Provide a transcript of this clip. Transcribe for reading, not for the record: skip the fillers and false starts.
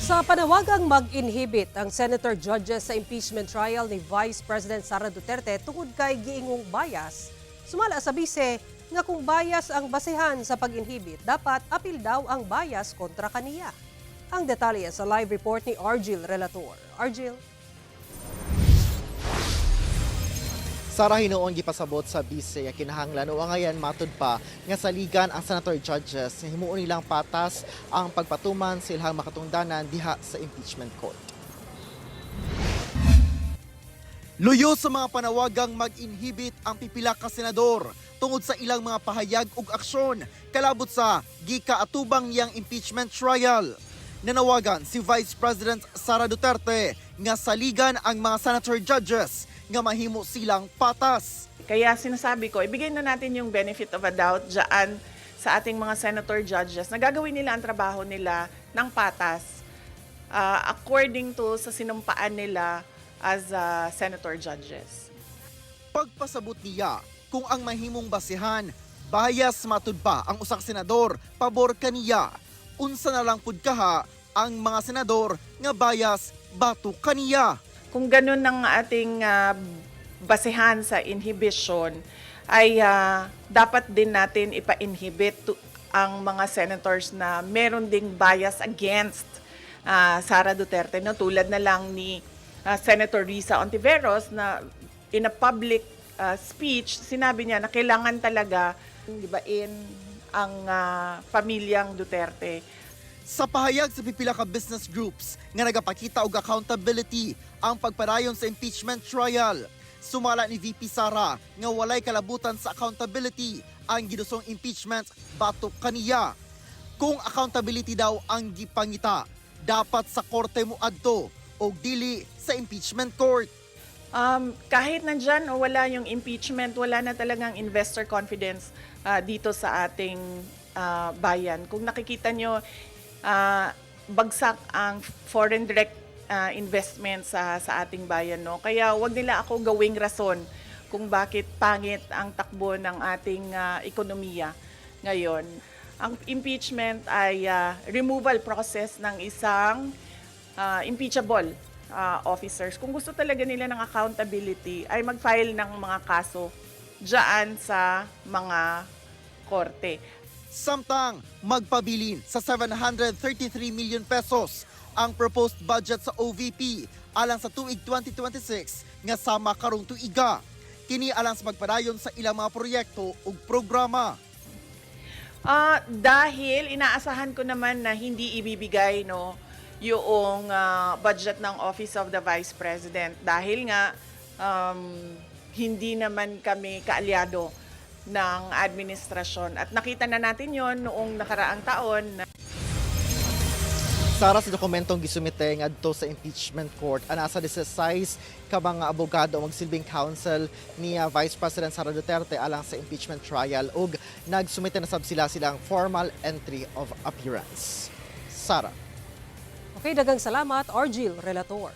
Sa panawagang mag-inhibit ang senator judges sa impeachment trial ni Vice President Sara Duterte tungod kay giingong bias, sumala sa bise nga kung bias ang basehan sa pag-inhibit, dapat apil daw ang bias kontra kaniya. Ang detalye sa live report ni Argil Relator. Argil? Sara, hinuon gipasabot sa bise nga kinahanglan o angayan matud pa nga saligan ang senator judges nga himuon nilang patas ang pagpatuman sa ilang makatungdanan diha sa impeachment court. Luyo sa mga panawagang mag-inhibit ang pipila ka senador tungod sa ilang mga pahayag ug aksyon kalabot sa gikaatubang niyang impeachment trial. Nanawagan si Vice President Sara Duterte nga saligan ang mga senator judges nga mahimo silang patas. Kaya sinasabi ko, ibigay na natin yung benefit of a doubt dyan sa ating mga senator judges na gagawin nila ang trabaho nila ng patas according to sa sinumpaan nila as senator judges. Pagpasabot niya kung ang mahimong basihan, bias matud pa ang usa ka senador pabor kaniya. Unsa na lang pud kaha ang mga senador nga bias batok kaniya? Kung ganun ang ating basehan sa inhibition, ay dapat din natin ipa-inhibit ang mga senators na meron ding bias against Sara Duterte. No? Tulad na lang ni Senator Risa Ontiveros na in a public speech, sinabi niya na kailangan talaga gibain ang pamilyang Duterte. Sa pahayag sa pipila ka business groups nga nagapakita og accountability ang pagpadayon sa impeachment trial. Sumala ni VP Sara nga walay kalabutan sa accountability ang gidusong impeachment batok kaniya. Kung accountability daw ang gipangita, dapat sa korte mo adto og dili sa impeachment court. Kahit nandyan o wala yung impeachment, wala na talagang investor confidence dito sa ating bayan. Kung nakikita nyo, bagsak ang foreign direct investment sa ating bayan. No? Kaya wag nila ako gawing rason kung bakit pangit ang takbo ng ating ekonomiya ngayon. Ang impeachment ay removal process ng isang impeachable officers. Kung gusto talaga nila ng accountability, ay mag-file ng mga kaso dyan sa mga korte. Samtang magpabilin sa 733 million pesos ang proposed budget sa OVP alang sa tuig 2026 nga sama karong tuiga. Kini alang sa magpadayon sa ilang mga proyekto ug programa. Dahil inaasahan ko naman na hindi ibibigay, no, yung budget ng Office of the Vice President dahil nga hindi naman kami kaalyado ng administrasyon at nakita na natin yon noong nakaraang taon. Sara, sa dokumentong gisumite ngadto sa impeachment court, anaa sa 16 ka mga abogado ang magsilbing counsel ni Vice President Sara Duterte alang sa impeachment trial ug nagsumite na sab sila silang formal entry of appearance. Sara. Okay, daghang salamat, Argil Relator.